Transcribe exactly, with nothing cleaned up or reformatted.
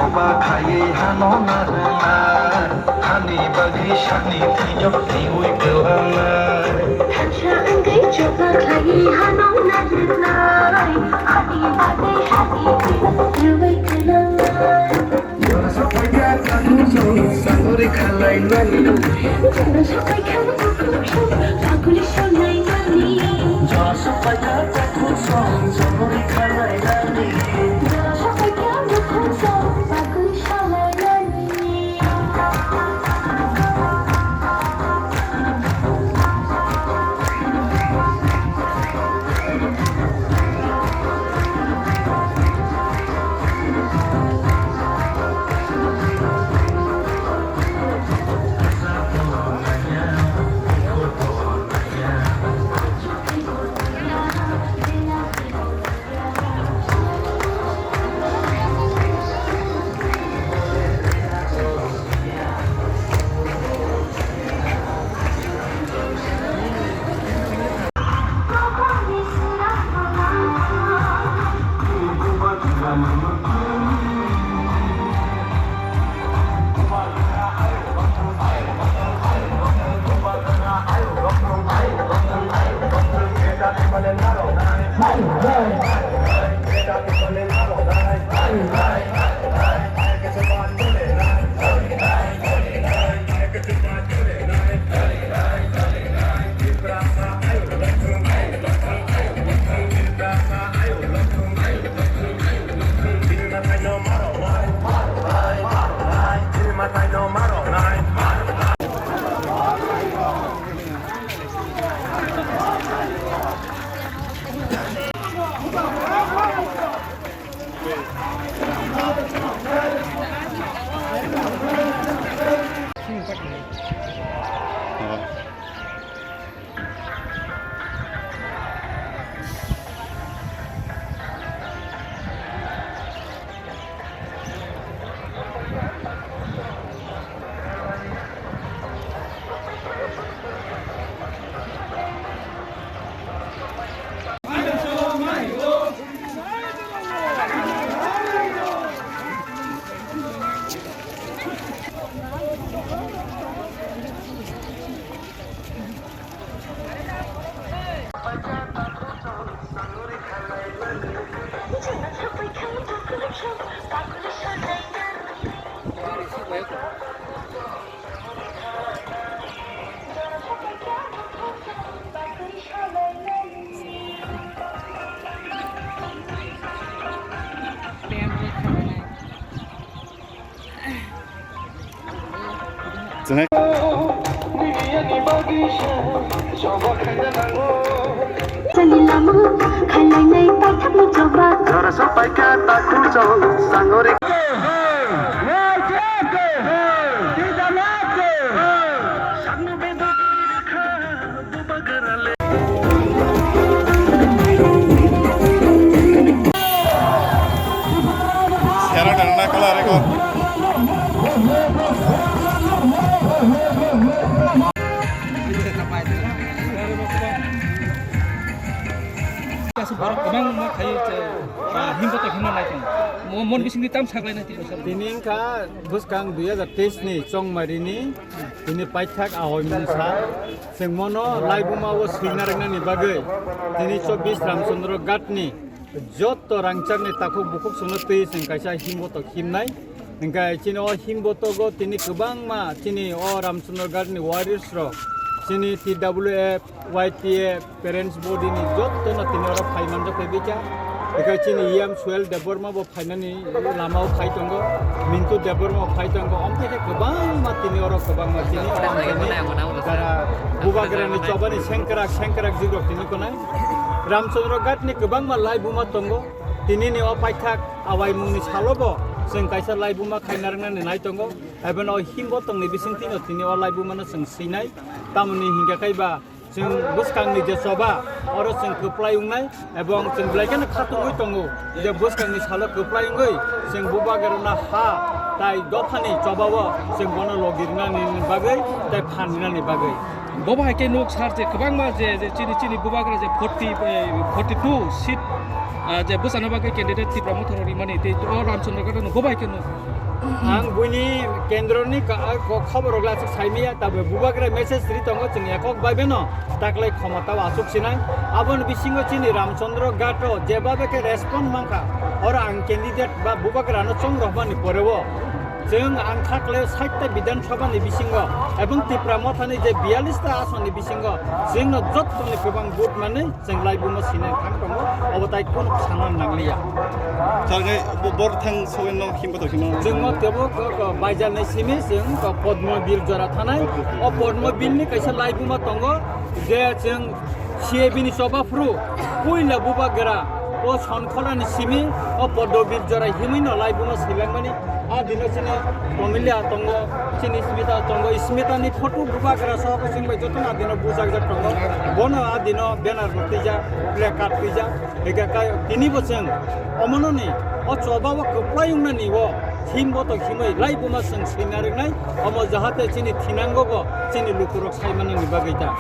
Choba khlaiwi hano narwknai, hani bagwi sakni thwiyo twiwi kwlangnai. Thansa wngwi choba khlaiwi hano narwknai, hani bagwi sakni thwiyo twiwi kwlangnai. Jora sopaikha takhuk song sagori khalainani. Jora sopaikha takhuk song sagori khalainani. Jora sopaikha takhuk song sagori khalainani. Jora sopaikha takhuk song sagori khalainani. Chwng hai. Sani lama khailai nai paithak ni choba. Jora sopaikha takhuk song sagori. Siara dang na kala re ko. Kasu borok kwbangma khai, ah, himbo to himna nai tong. Mo-, mon bisingni tam saklai nai tong. Tini wngkha bwskang dui hajar teis ni chongmari ni tini paithak ahoi mungsa. Chwng mono laibuma o swina rwngnani bagwi tini chobbish Ramchandra Ghat ni jotto rangchakni takhuk bukhuk songno twi chwng kaisa himbotok himnai. Hingkhe chini o himbotogo tini kwbangma chini o Ramchandra Ghat ni warriors rok, chini T W F, Y T F, parents body ni jottono tini oro phai manjak phai bikha. Hingkhe chini E M Suel Debbarma bo phainani lama o phai tongo, Mintu Debbarma bo phai tongo, omo khe kwbangma tini oro kwbangma tini o jara Bubagrani chobani sengkrak sengkrak jigrok tini konai. Ramchandra Ghat ni kwbangma laibuma tongo, tini ni o paithak awaimung ni salo bo chwng kaisa laibuma khaina rwngnani nai tongo, abo no himbo tongni bising tino tini o laibuma no chwng swinai, tamoni hingkha khe ba chwng bwskangni je choba, oro chwng kwplai wngnai, ebong chwng belai kheno khatungwi tongo je bwskangni salo kwplai wngwi chwng Bubagrano ha tai dophani chobao chwng bono logi rwnani bagwi tai phan rwnani bagwi. Bo bai khe nuk sar je kwbangma je, je chini, chini Bubagra je forty, eh, forty two seat, ah, je bwsano bagwi candidate Tipra Motha rok rimani tei o Ramchandra Ghat no bo bai khe nuk. Ang buini kendroni ka-, ko-, khobor rok lasuk saimaya, tabuk bubagra message ri tongo, chwng ekok bai beno taklai khomota o asuk sinai. Aboni bisingo chini Ramchandra Ghat o jeba beke respond mankha, oro ang candidate ba bubagra no chong rohmani poreo chwng ang khaklai sait ta Bidhan Sabha ni bisingo ebong Tipra Motha ni je biyalish ta ason ni bisingo chwng no jotto ni kwbang vote manwi chwng laibuma sinai thang tongo, obo tai kunu sana nangliya. Sir, ngai bo-, bor thang sogwi no himbo to himbo. Chwng mo tebo ko, ko baijal nai simi chwng ko Podmo Bill jora thanai. O Podmo Bill ni kaisa laibuma tongo je chwng C A B ni choba phuru puila bubagra o Sonkhola ni simi o Podmo Bill jora himwi no laibuma silangmani. A dino chini Komilia tongo, chini Smita tongo, Smita ni photo bubagra sobo chwng bai jotono a dino bujakjak tongo. Bono a dino banner bo twijak, placard twijak. Ega kai tini bo chwng omono ni o choba o kwplai wngnani o thim bo to himwi laibuma chwng swina rwnai. Omo jahate chini thinango bo chini lukurok sai manani bagwi ta.